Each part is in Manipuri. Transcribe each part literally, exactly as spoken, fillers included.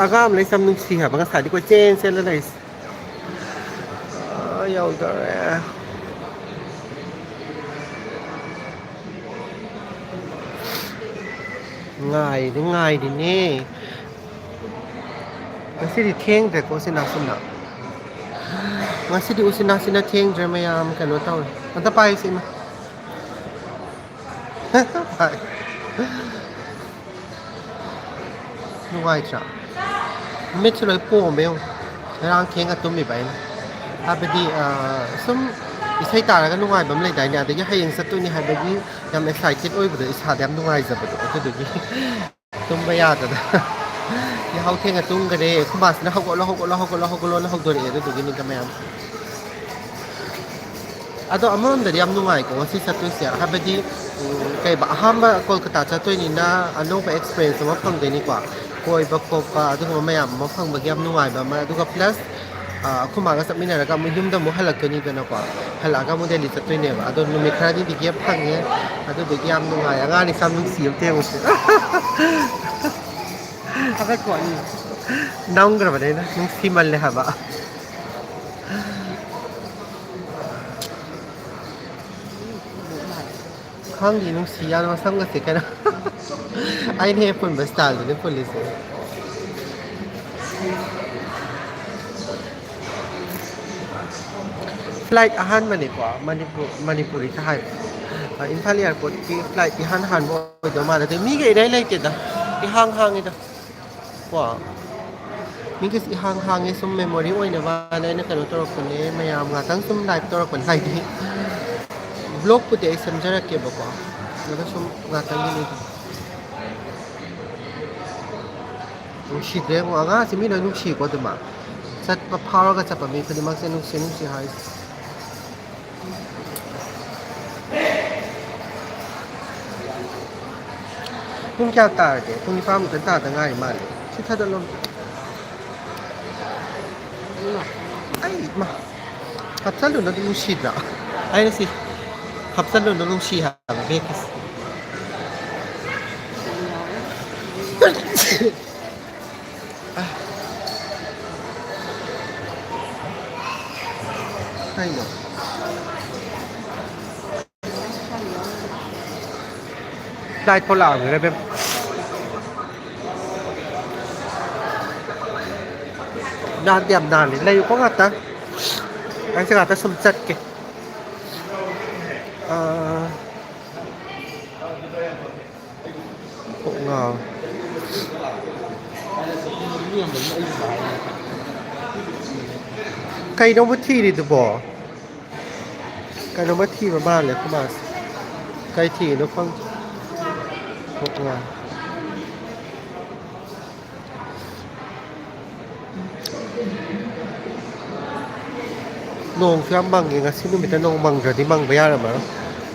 ꯑꯉꯥꯡ ꯑꯃ ꯂꯩꯁꯦ ꯌꯥꯝ ꯅꯨꯡꯁꯤ ꯍꯥꯏꯕ, ꯉꯁꯥꯏꯗꯤ ꯀꯣꯏꯆꯦꯟ ꯆꯦꯜꯂ ꯂꯩꯁꯦ꯫ ꯑꯥ, ꯌꯧꯗꯧꯔꯦ꯫ ꯉꯥꯏꯔꯤꯅꯦ, ꯉꯥꯏꯔꯤꯅꯦ꯫ ꯉꯁꯤꯗꯤ ꯊꯦꯡꯗ꯭ꯔꯦꯀꯣ ꯎꯆꯤꯟ ꯅꯥꯆꯤꯟꯅ꯫ ꯉꯁꯤꯗꯤ ꯎꯆꯤꯟ ꯅꯥꯆꯤꯟꯅ ꯊꯦꯡꯗ꯭ꯔꯦ ꯃꯌꯥꯝ, ꯀꯩꯅꯣ ꯇꯧꯔꯦ꯫ ꯑꯝꯇ ꯄꯥꯏꯌꯨꯁꯦ ꯏꯃꯥ꯫ ꯅꯨꯡꯉꯥꯏꯇ꯭ꯔꯥ? ꯃꯤꯠꯁꯨ ꯂꯣꯏ ꯄꯣꯝꯃꯦ ꯌꯦꯡꯉꯨ꯫ ꯉꯔꯥꯡ ꯊꯦꯡꯅ ꯇꯨꯝꯃꯤꯕ ꯑꯩꯅ꯫ ꯍꯥꯏꯕꯗꯤ, ꯑ, ꯁꯨꯝ ꯏꯁꯩ ꯇꯥꯔꯒ ꯅꯨꯡꯉꯥꯏꯕ ꯑꯃ ꯂꯩꯗꯥꯏꯅꯦ? ꯑꯗꯒꯤ ꯍꯌꯦꯡ ꯆꯠꯇꯣꯏꯅꯤ ꯍꯥꯏꯕꯒꯤ ꯌꯥꯝ excited ꯑꯣꯏꯕꯗꯣ, ꯏꯁꯥꯗ ꯌꯥꯝ ꯅꯨꯡꯉꯥꯏꯖꯕꯗꯣ, ꯑꯗꯨꯗꯨꯒꯤ ꯇꯨꯝꯕ ꯌꯥꯗꯅ꯫ ꯌꯥꯍꯧ ꯊꯦꯡꯅ ꯇꯨꯝꯈꯔꯦ꯫ ꯑꯩꯈꯣꯏ ꯃꯥꯁꯤꯅ "ꯍꯧꯒꯠꯂꯣ, ꯍꯧꯒꯠꯂꯣ, ꯍꯧꯒꯠꯂꯣ, ꯍꯧꯒꯠꯂꯣꯅ" ꯍꯧꯗꯣꯔꯛꯑꯦ, ꯑꯗꯨꯗꯨꯒꯤꯅꯤꯗ ꯃꯌꯥꯝ꯫ ꯑꯗꯣ ꯑꯃꯔꯣꯝꯗꯗꯤ ꯌꯥꯝ ꯅꯨꯡꯉꯥꯏꯀꯣ ꯉꯁꯤ ꯆꯠꯇꯣꯏꯁꯦ, ꯍꯥꯏꯕꯗꯤ, ꯎꯝ, ꯀꯩꯕ, ꯑꯍꯥꯟꯕ ꯀꯣꯜꯀꯇꯥ ꯆꯠꯇꯣꯏꯅꯤꯅ ꯑꯅꯧꯕ experience ꯑꯃ ꯐꯪꯗꯣꯏꯅꯤꯀꯣ, ꯀꯣꯏꯕ ꯈꯣꯠꯄ ꯑꯗꯨꯒꯨꯝꯕ ꯃꯌꯥꯝ ꯑꯃ ꯐꯪꯕꯒꯤ ꯌꯥꯝ ꯅꯨꯡꯉꯥꯏꯕ ꯑꯃ, ꯑꯗꯨꯒ plus, ꯑ, ꯑꯩꯈꯣꯏ ꯃꯥꯒ ꯆꯠꯃꯤꯟꯅꯔꯒ ꯑꯃꯨꯛ ꯌꯨꯝꯗ ꯑꯃꯨꯛ ꯍꯜꯂꯛꯇꯣꯏꯅꯤꯗꯅꯀꯣ, ꯍꯜꯂꯛꯑꯒ ꯑꯃꯨꯛ ꯗꯦꯜꯂꯤ ꯆꯠꯇꯣꯏꯅꯦꯕ, ꯑꯗꯣ ꯅꯨꯃꯤꯠ ꯈꯔꯅꯤꯗꯤ gap ꯐꯪꯉꯦ, ꯑꯗꯨꯗꯨꯒꯤ ꯌꯥꯝ ꯅꯨꯡꯉꯥꯏ꯫ ꯑꯉꯥꯡ ꯑꯅꯤ ꯌꯥꯝ ꯅꯨꯡꯁꯤ, ꯑꯝꯇ ꯌꯦꯡꯉꯨꯁꯦ꯫ ꯊꯥꯒꯠꯄ ꯋꯥꯅꯤ꯫ ꯅꯝꯈ꯭ꯔꯕꯅꯦ ꯑꯩꯅ, ꯅꯨꯡꯁꯤꯃꯜꯂꯦ ꯍꯥꯏꯕ꯫ ꯈꯪꯗꯦ, ꯅꯨꯡꯁꯤ ꯌꯥꯝꯅ ꯃꯁꯝꯒꯁꯦ ꯀꯩꯅꯣ꯫ ꯑꯩꯅ ꯍꯦꯛ ꯄꯨꯟꯕ styleꯗꯨꯅꯦ ꯄꯨꯜꯂꯤꯁꯦ꯫ Flight ꯑꯍꯥꯟꯕꯅꯤꯀꯣ, ꯃꯅꯤꯄꯨꯔ, ꯃꯅꯤꯄꯨꯔꯤꯗ ꯍꯥꯏꯕ꯫ ꯏꯝꯐꯥꯜ airportꯀꯤ flight ꯏꯍꯥꯟ ꯍꯥꯟꯕ ꯑꯣꯏꯗꯧ ꯃꯥꯜꯂꯦ꯫ ꯑꯗꯩ ꯃꯤꯒ ꯏꯔꯩ ꯂꯩꯇꯦꯗ, ꯏꯍꯥꯡ ꯍꯥꯡꯉꯤꯗ꯫ ꯀꯣ? ꯃꯤꯒꯤꯁꯤ ꯏꯍꯥꯡ ꯍꯥꯡꯉꯦ, ꯁꯨꯝ memory ꯑꯣꯏꯅꯕꯅ ꯑꯩꯅ ꯀꯩꯅꯣ ꯇꯧꯔꯛꯄꯅꯦ, ꯃꯌꯥꯝ ꯉꯥꯛꯇꯪ ꯁꯨꯝ live ꯇꯧꯔꯛꯄꯅꯦ, ꯍꯥꯏꯗꯤ vlogꯄꯨꯗꯤ ꯑꯩ ꯁꯦꯝꯖꯔꯛꯀꯦꯕꯀꯣ, ꯑꯗꯨꯒ ꯁꯨꯝ ꯉꯥꯛꯇꯪꯒꯤꯅꯤꯗ꯫ ꯅꯨꯡꯁꯤꯗ꯭ꯔꯦ ꯌꯦꯡꯉꯣ, ꯑꯉꯥꯡꯁꯤ ꯃꯤ ꯂꯣꯏ ꯅꯨꯡꯁꯤꯀꯣ ꯑꯗꯨꯃ꯫ ꯆꯠꯄ ꯐꯥꯎꯔꯒ ꯆꯠꯄ ꯃꯤ ꯈꯨꯗꯤꯡꯃꯛꯁꯦ ꯅꯨꯡꯁꯤ ꯅꯨꯡꯁꯤ ꯍꯥꯏꯁꯦ꯫ ꯄꯨꯡ ꯀꯌꯥ ꯇꯥꯔꯒꯦ? ꯄꯨꯡ ꯅꯤꯄꯥꯟꯃꯨꯛꯇ ꯇꯥꯗ ꯉꯥꯏꯔꯤ ꯃꯥꯜꯂꯦ꯫ ꯁꯤ ꯊꯥꯗꯠꯂꯣ꯫ ꯑꯩ, ꯃꯥ, ꯍꯥꯞꯆꯜꯂꯨꯅꯨ, ꯑꯗꯨꯝ ꯅꯨꯡꯁꯤꯗ꯭ꯔꯥ? ꯑꯩꯅ ꯁꯤ ꯍꯥꯞꯆꯜꯂꯨꯅꯨ, ꯅꯨꯡꯁꯤ ꯍꯥꯏꯕ ꯕꯦꯛꯀꯤꯁꯦ꯫ ꯀꯩꯅꯣ? Flight ꯐꯥꯎ ꯂꯥꯛꯑꯝꯒꯤꯔꯣꯏ ꯏꯕꯦꯝ꯫ ꯅꯥꯟꯗꯤ ꯌꯥꯝ ꯅꯥꯜꯂꯤ꯫ ꯂꯩꯌꯨꯀꯣ ꯉꯥꯛꯇꯪ꯫ ꯑꯩ ꯁꯤ ꯉꯥꯛꯇ ꯁꯨꯝ ꯆꯠꯀꯦ꯫ ꯑꯥ, ꯀꯣꯛ ꯉꯥꯎꯋꯦ꯫ ꯀꯩꯅꯣꯕꯨ ꯊꯤꯔꯤꯗꯨꯕꯣ? ꯀꯩꯅꯣꯝꯃ ꯊꯤꯕ ꯃꯥꯜꯂꯦ ꯑꯩꯈꯣꯏ ꯃꯥꯁꯦ꯫ ꯀꯩ ꯊꯤꯔꯤꯅꯣ ꯈꯪꯗꯦ꯫ ꯀꯣꯛ ꯉꯥꯎꯋꯦ꯫ ꯅꯣꯡꯁꯨ ꯌꯥꯝ ꯃꯪꯉꯦ ꯉꯁꯤ ꯅꯨꯃꯤꯠꯇ, ꯅꯣꯡ ꯃꯪꯗ꯭ꯔꯗꯤ ꯃꯪꯕ ꯌꯥꯔꯝꯃꯔꯣꯏ꯫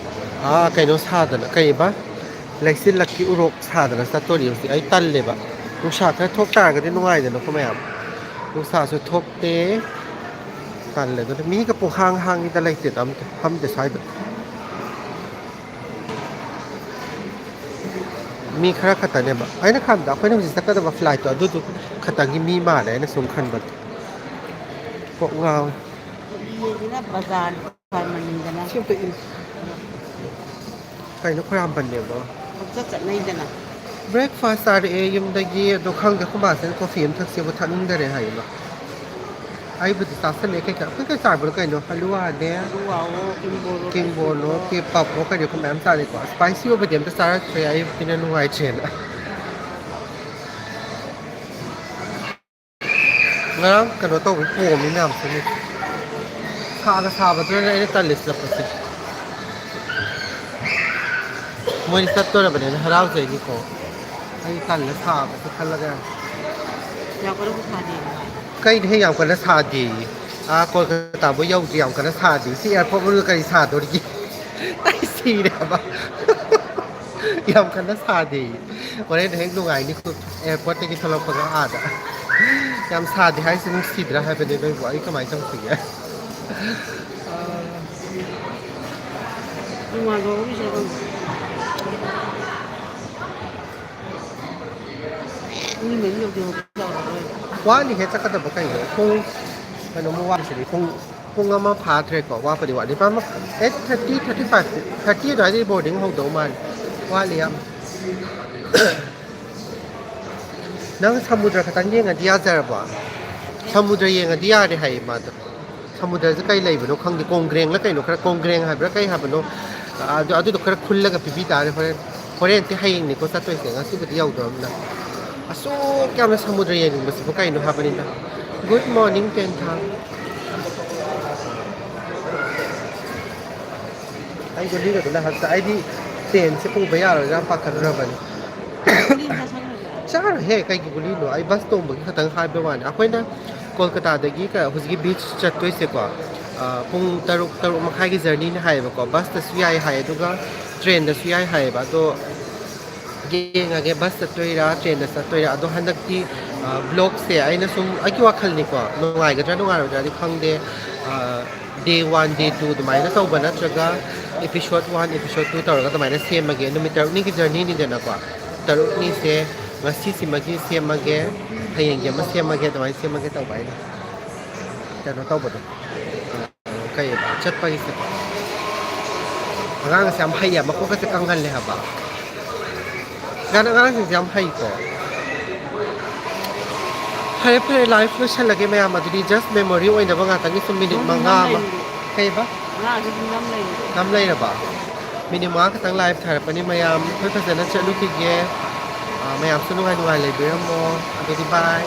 ꯑꯥ, ꯀꯩꯅꯣ ꯁꯥꯗꯅ, ꯀꯩꯕ? ꯂꯩꯆꯤꯜꯂꯛꯀꯤ ꯎꯔꯣꯛ ꯁꯥꯗꯅ ꯆꯠꯇꯣꯔꯤ ꯍꯧꯖꯤꯛ꯫ ꯑꯩ ꯇꯜꯂꯦꯕ꯫ ꯅꯨꯡꯁꯥ ꯈꯔ ꯊꯣꯛ ꯇꯥꯔꯒꯗꯤ ꯅꯨꯡꯉꯥꯏꯗꯅꯀꯣ ꯃꯌꯥꯝ꯫ ꯅꯨꯡꯁꯥꯁꯨ ꯊꯣꯛꯇꯦ꯫ ꯇꯜꯂꯦ꯫ ꯑꯗꯨꯅ ꯃꯤꯒ ꯄꯨꯡꯍꯥꯡ ꯍꯥꯡꯉꯤꯗ, ꯂꯩꯇꯦꯗ ꯑꯝꯇ, ꯐꯝꯗꯦ ꯁ꯭ꯋꯥꯏꯗ꯫ ꯃꯤ ꯈꯔ ꯈꯛꯇꯅꯦꯕ꯫ ꯑꯩꯅ ꯈꯟꯕꯗ ꯑꯩꯈꯣꯏꯅ ꯍꯧꯖꯤꯛ ꯆꯠꯀꯗꯕ flight ꯇꯣ ꯑꯗꯨꯗꯨ ꯈꯛꯇꯪꯒꯤ ꯃꯤ ꯃꯥꯜꯂꯦ, ꯑꯩꯅ ꯁꯨꯝ ꯈꯟꯕꯗ꯫ ꯀꯣꯛ ꯉꯥꯎꯋꯦ꯫ ꯁꯤ ꯑꯝꯇ ꯏꯜꯂꯨ꯫ ꯀꯩꯅꯣ ꯈꯣꯏꯔꯥꯝꯕꯟꯅꯦꯕꯣ? ꯄꯪꯆꯠ ꯆꯠꯅꯩꯗꯅ꯫ Breakfast ꯆꯥꯔꯛꯑꯦ ꯌꯨꯝꯗꯒꯤ, ꯑꯗꯣ ꯈꯪꯗꯦ, ꯑꯩꯈꯣꯏ ꯃꯥꯁꯤꯅ coffee ꯑꯃ ꯊꯛꯁꯦꯕꯨ ꯊꯛꯅꯤꯡꯗꯔꯦ ꯍꯥꯏꯌꯦꯕ꯫ ꯑꯩꯕꯨꯗꯤ ꯆꯥꯁꯜꯂꯦ ꯀꯩꯀꯥ꯫ ꯑꯩꯈꯣꯏ ꯀꯩ ꯆꯥꯕꯅꯣ ꯀꯩꯅꯣ? ꯍꯂꯨꯋꯥꯅꯦ, ꯍꯂꯨꯋꯥꯑꯣ, ꯀꯤꯝꯕꯣꯔꯗꯣ, ꯀꯤꯝꯕꯣꯔꯗꯣ, ꯀꯦ-, ꯄꯞꯑꯣ ꯀꯩꯅꯣ ꯑꯩꯈꯣꯏ ꯃꯌꯥꯝ ꯆꯥꯔꯦꯀꯣ꯫ Spicy ꯑꯣꯏꯕꯗꯤ ꯑꯝꯇ ꯆꯥꯔꯛꯇ꯭ꯔꯦ, ꯑꯌꯨꯛꯀꯤꯅ ꯅꯨꯡꯉꯥꯏꯇ꯭ꯔꯦꯅ꯫ ꯉꯔꯥꯡ ꯀꯩꯅꯣ ꯇꯧꯕꯩ ꯄꯣꯝꯃꯤ ꯃꯌꯥꯝꯁꯤꯅꯤ꯫ ꯁꯥꯒ ꯁꯥꯕꯗꯨꯗꯅꯦ ꯑꯩꯅ ꯇꯜꯂꯤꯁꯦ ꯆꯠꯄꯁꯦ꯫ ꯃꯣꯏꯗꯤ ꯆꯠꯇꯣꯔꯕꯅꯤꯅ ꯍꯔꯥꯎꯖꯩꯅꯤꯀꯣ꯫ ꯑꯩ ꯇꯜꯂꯦ ꯁꯥꯕꯁꯦ ꯈꯜꯂꯒ ꯌꯥꯝ꯫ ꯌꯥꯝ ꯀꯟꯅꯕꯨ ꯁꯥꯗꯦ꯫ ꯀꯩꯅꯣ ꯍꯦ ꯌꯥꯝ ꯀꯟꯅ ꯁꯥꯗꯦꯌꯦ? ꯑꯥ, ꯀꯣꯜꯀꯇꯥꯕꯨ ꯌꯧꯗ꯭ꯔꯤ ꯌꯥꯝ ꯀꯟꯅ ꯁꯥꯗꯦ꯫ ꯁꯤ airport ꯃꯅꯨꯡꯗ ꯀꯔꯤ ꯁꯥꯗꯣꯔꯤꯒꯦ? ꯑꯩ ꯁꯤꯔꯦ ꯍꯥꯏꯕ꯫ ꯌꯥꯝ ꯀꯟꯅ ꯁꯥꯗꯦꯌꯦ꯫ ꯍꯣꯔꯦꯟ ꯍꯦꯛ ꯅꯨꯡꯉꯥꯏꯅꯤ꯫ Airport ꯇꯒꯤ ꯊꯣꯛꯂꯛꯄꯒ ꯑꯥꯗ꯫ ꯌꯥꯝ ꯁꯥꯗꯦ ꯍꯥꯏꯁꯤ ꯅꯨꯡꯁꯤꯗ꯭ꯔꯥ ꯍꯥꯏꯕꯅꯦ ꯅꯣꯏꯕꯨ? ꯑꯩ ꯀꯃꯥꯏꯅ ꯇꯧꯁꯤꯒꯦ? ꯅꯨꯡꯉꯥꯏꯕ ꯋꯥꯔꯤꯁꯦ ꯑꯗꯨꯝ꯫ ꯃꯤ ꯃꯌꯨꯝ ꯌꯧꯗ꯭ꯔꯤꯉꯩꯗ ꯇꯧꯔꯔꯣꯏ꯫ ꯋꯥꯠꯂꯤꯍꯦ ꯆꯠꯀꯗꯕ ꯀꯩꯅꯣ? ꯄꯨꯡ ꯀꯩꯅꯣꯃꯨꯛ ꯋꯥꯠꯂꯤꯁꯤꯗꯤ꯫ ꯄꯨꯡ, ꯄꯨꯡ ꯑꯃ ꯐꯥꯗ꯭ꯔꯦꯀꯣ꯫ ꯋꯥꯠꯄꯗꯤ ꯋꯥꯠꯂꯤ꯫ ꯄꯨꯡ ꯑꯃ, eight thirty, thirty five, thirty ꯑꯗꯨꯋꯥꯏꯗꯒꯤ boarding ꯍꯧꯗꯧ ꯃꯥꯜꯂꯤ꯫ ꯋꯥꯠꯂꯤ ꯌꯥꯝ꯫ ꯅꯪ ꯁꯃꯨꯗ꯭ꯔ ꯈꯛꯇꯪ ꯌꯦꯡꯉꯗꯤ ꯌꯥꯖꯔꯕꯣ? ꯁꯃꯨꯗ꯭ꯔ ꯌꯦꯡꯉꯗꯤ ꯌꯥꯔꯦ ꯍꯥꯏꯌꯦ ꯃꯥꯗꯣ꯫ ꯁꯃꯨꯗ꯭ꯔꯁꯦ ꯀꯩ ꯂꯩꯕꯅꯣ ꯈꯪꯗꯦ꯫ ꯀꯣꯡꯒ꯭ꯔꯦꯡꯂ ꯀꯩꯅꯣ, ꯈꯔ ꯀꯣꯡꯒ꯭ꯔꯦꯡ ꯍꯥꯏꯕ꯭ꯔꯥ ꯀꯩ ꯍꯥꯏꯕꯅꯣ? ꯑꯗꯨ, ꯑꯗꯨꯗꯣ ꯈꯔ ꯈꯨꯜꯂꯒ ꯄꯤꯕꯤ ꯇꯥꯔꯦ ꯍꯣꯔꯦꯟ꯫ ꯍꯣꯔꯦꯟꯗꯤ ꯍꯌꯦꯡꯅꯤꯀꯣ ꯆꯠꯇꯣꯏꯁꯦ, ꯉꯁꯤꯕꯨꯗꯤ ꯌꯧꯗ꯭ꯔꯕꯅꯤꯅ꯫ ꯑꯁꯨꯛ ꯌꯥꯝꯅ ꯁꯃꯨꯗ꯭ꯔ ꯌꯦꯡꯅꯤꯡꯕꯁꯤꯕꯨ ꯀꯩꯅꯣ ꯍꯥꯏꯕꯅꯤꯗ꯫ Good morning, ꯇꯦꯟꯊꯥ꯫ ꯑꯩ ꯒꯨꯂꯤꯒꯗꯨꯅ ꯍꯟꯇ-, ꯑꯩꯗꯤ ꯇꯦꯟꯁꯦ ꯄꯨꯕ ꯌꯥꯔꯣꯏꯗ꯭ꯔꯥ ꯄꯥꯈꯠꯂꯨꯔꯕꯅꯤ꯫ ꯆꯥꯔꯣꯏꯍꯦ, ꯀꯩꯒꯤ ꯒꯨꯂꯤꯅꯣ? ꯑꯩ ꯕꯁ ꯇꯣꯡꯕꯒꯤ ꯈꯛꯇꯪ ꯍꯥꯏꯕ ꯋꯥꯅꯤ꯫ ꯑꯩꯈꯣꯏꯅ ꯀꯣꯜꯀꯇꯥꯗꯒꯤ ꯀ-, ꯍꯧꯖꯤꯛꯀꯤ ꯕꯤꯆ ꯆꯠꯇꯣꯏꯁꯦꯀꯣ, ꯑ, ꯄꯨꯡ ꯇꯔꯨꯛ, ꯇꯔꯨꯛ ꯃꯈꯥꯏꯒꯤ ꯖꯔꯅꯤꯅꯤ ꯍꯥꯏꯌꯦꯕꯀꯣ꯫ ꯕꯁꯇꯁꯨ ꯌꯥꯏ ꯍꯥꯏ, ꯑꯗꯨꯒ ꯇ꯭ꯔꯦꯟꯗꯁꯨ ꯌꯥꯏ ꯍꯥꯏꯌꯦꯕ꯫ ꯑꯗꯣ ꯌꯦꯡꯉꯒꯦ, ꯕꯁ ꯆꯠꯇꯣꯏꯔꯥ, ꯇ꯭ꯔꯦꯟꯗ ꯆꯠꯇꯣꯏꯔꯥ꯫ ꯑꯗꯣ ꯍꯟꯗꯛꯇꯤ, ꯑ, ꯕ꯭ꯂꯣꯒꯁꯦ ꯑꯩꯅ ꯁꯨꯝ ꯑꯩꯒꯤ ꯋꯥꯈꯜꯅꯤꯀꯣ, ꯅꯨꯡꯉꯥꯏꯒꯗ꯭ꯔꯥ ꯅꯨꯡꯉꯥꯏꯔꯣꯏꯗ꯭ꯔꯥꯗꯤ ꯈꯪꯗꯦ꯫ ꯑ, day one, day two ꯑꯗꯨꯃꯥꯏꯅ ꯇꯧꯕ ꯅꯠꯇ꯭ꯔꯒ episode one, episode two ꯇꯧꯔꯒ ꯑꯗꯨꯃꯥꯏꯅ ꯁꯦꯝꯃꯒꯦ꯫ ꯅꯨꯃꯤꯠ ꯇꯔꯨꯛꯅꯤꯒꯤ ꯖꯔꯅꯤꯅꯤꯗꯅꯀꯣ꯫ ꯇꯔꯨꯛꯅꯤꯁꯦ ꯉꯁꯤꯁꯤꯃꯒꯤ ꯁꯦꯝꯃꯒꯦ, ꯍꯌꯦꯡꯒꯤ ꯑꯃ ꯁꯦꯝꯃꯒꯦ, ꯑꯗꯨꯃꯥꯏꯅ ꯁꯦꯝꯃꯒꯦ ꯇꯧꯕ ꯑꯩꯅ꯫ ꯀꯩꯅꯣ ꯇꯧꯕꯗꯣ꯫ ꯀꯩ ꯆꯠꯄꯒꯤꯁꯦ꯫ ꯑꯉꯥꯡꯁꯦ ꯌꯥꯝ ꯍꯩꯌꯦ, ꯃꯀꯣꯛꯀꯁꯦ ꯀꯪꯍꯜꯂꯦ ꯍꯥꯏꯕ꯫ ꯒꯥꯟ ꯑꯉꯥꯡꯁꯤꯡꯁꯦ ꯌꯥꯝ ꯍꯩꯀꯣ꯫ ꯐꯔꯦ, ꯐꯔꯦ, live ꯂꯣꯏꯁꯜꯂꯒꯦ ꯃꯌꯥꯝ꯫ ꯑꯗꯨꯗꯤ just memory ꯑꯣꯏꯅꯕ ꯉꯥꯛꯇꯪꯒꯤ ꯁꯨꯝ minute ꯃꯉꯥ ꯑꯃ꯫ ꯀꯩꯕ? ꯉꯥ ꯑꯗꯨꯝ ꯅꯝ ꯂꯩꯔꯦ꯫ ꯅꯝ ꯂꯩꯔꯕ? Minute ꯃꯉꯥ ꯈꯛꯇꯪ live ꯊꯥꯔꯛꯄꯅꯤ ꯃꯌꯥꯝ꯫ ꯑꯩꯈꯣꯏ ꯐꯖꯅ ꯆꯠꯂꯨꯈꯤꯒꯦ꯫ ꯑ, ꯃꯌꯥꯝꯁꯨ ꯅꯨꯡꯉꯥꯏ ꯅꯨꯡꯉꯥꯏ ꯂꯩꯕꯤꯔꯝꯃꯣ꯫ ꯑꯗꯨꯗꯤ bye꯫